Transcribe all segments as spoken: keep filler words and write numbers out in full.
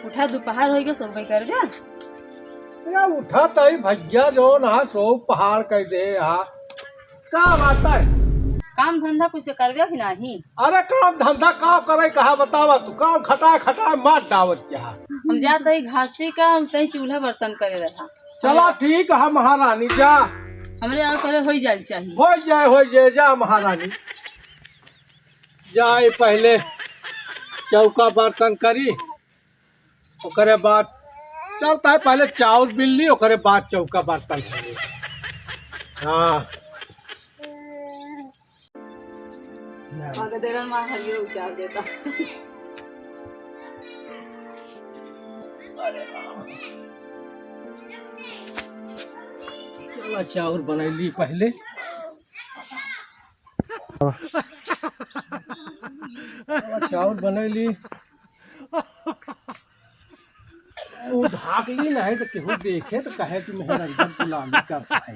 उठा, दोपहर होइगा, सोबे करबे। या उठा तई भैया, जौन हा सो पहाड़ कइ दे हा। का बात है? काम धंधा कुछ करबे कि नाही? अरे काम धंधा का करे, कहा बतावा तू, काम खटाए खटाए मार डावत क्या? हम जात हई घासी का, हम तई चूल्हा बर्तन करे रहा। चला ठीक है महारानी, जा। हमरे यहाँ करे होई जाए चाहिए। होई जाए, होई जाए, जा महारानी। जाए पहले चौका बर्तन करी, ओकरे बाद चलता है, पहले चाउर बिन ली, ओकरे बाद चौका बर्तन करी। हाँ। अगर देरन माँ हरियो उचार देता। चला, चाउर बनैली पहले। चला, चाउर बनैली। उ ढाक ली नहीं तो केहू देखे तो कहे कि मेहरारू गुलामी करता है।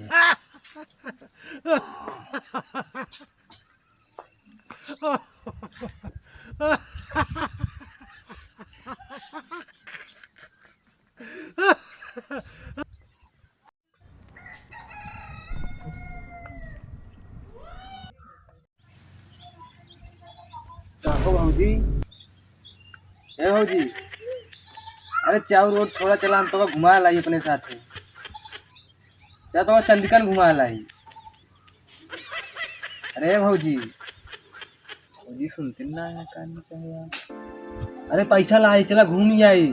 का हो भौजी? ए भौजी, अरे चाउर ओर छोड़ा, चला हम तो घुमा लाई अपने साथे। चला तो चंदिकन घुमा लाई। अरे भौजी, भौजी सुनते ना है, कान में क्या है यार? अरे पैसा लाई, चला घूम आई।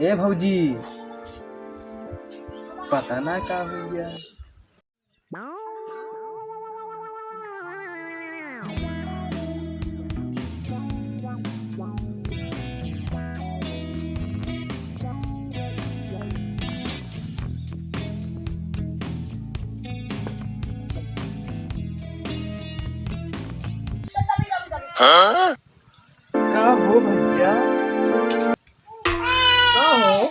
ए भौजी, पता ना का हो गया। हाँ? का हो भैया? का हो?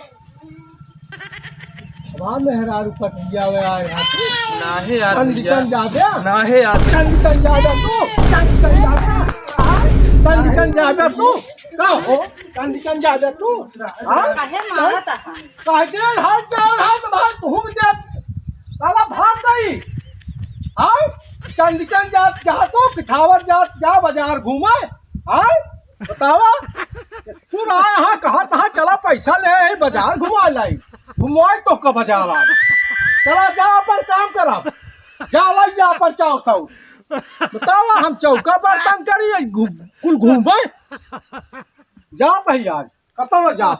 हमार मेहरारू पटिया वे आए हैं तू? नाहे यार भैया। चंदिकन जाबे? नाहे यार। चंदिकन जाबे तू? चंदिकन जाबे? हाँ? चंदिकन जाबे तू? का हो? चंदिकन जाबे तू? हाँ? काहे मारत आहा? काहे के हर जान हर बार घूम दे। साला भाग गई। हाँ? चंदिकन जात जा तू, किठावत जात जा बाजार घूमे। हाँ? बतावा, तू रहा यहाँ, कहाँ, कहाँ चला, पैसा ले आई, बाजार घुमा लाई, घुमाई तो का बाजार आज। चला जा, अपन काम करा, जा लाई जा अपन चाउर ताउर। बतावा, हम चौका बर्तन करी, घु-, कुल घूमे, जा भैया, कतवा जा।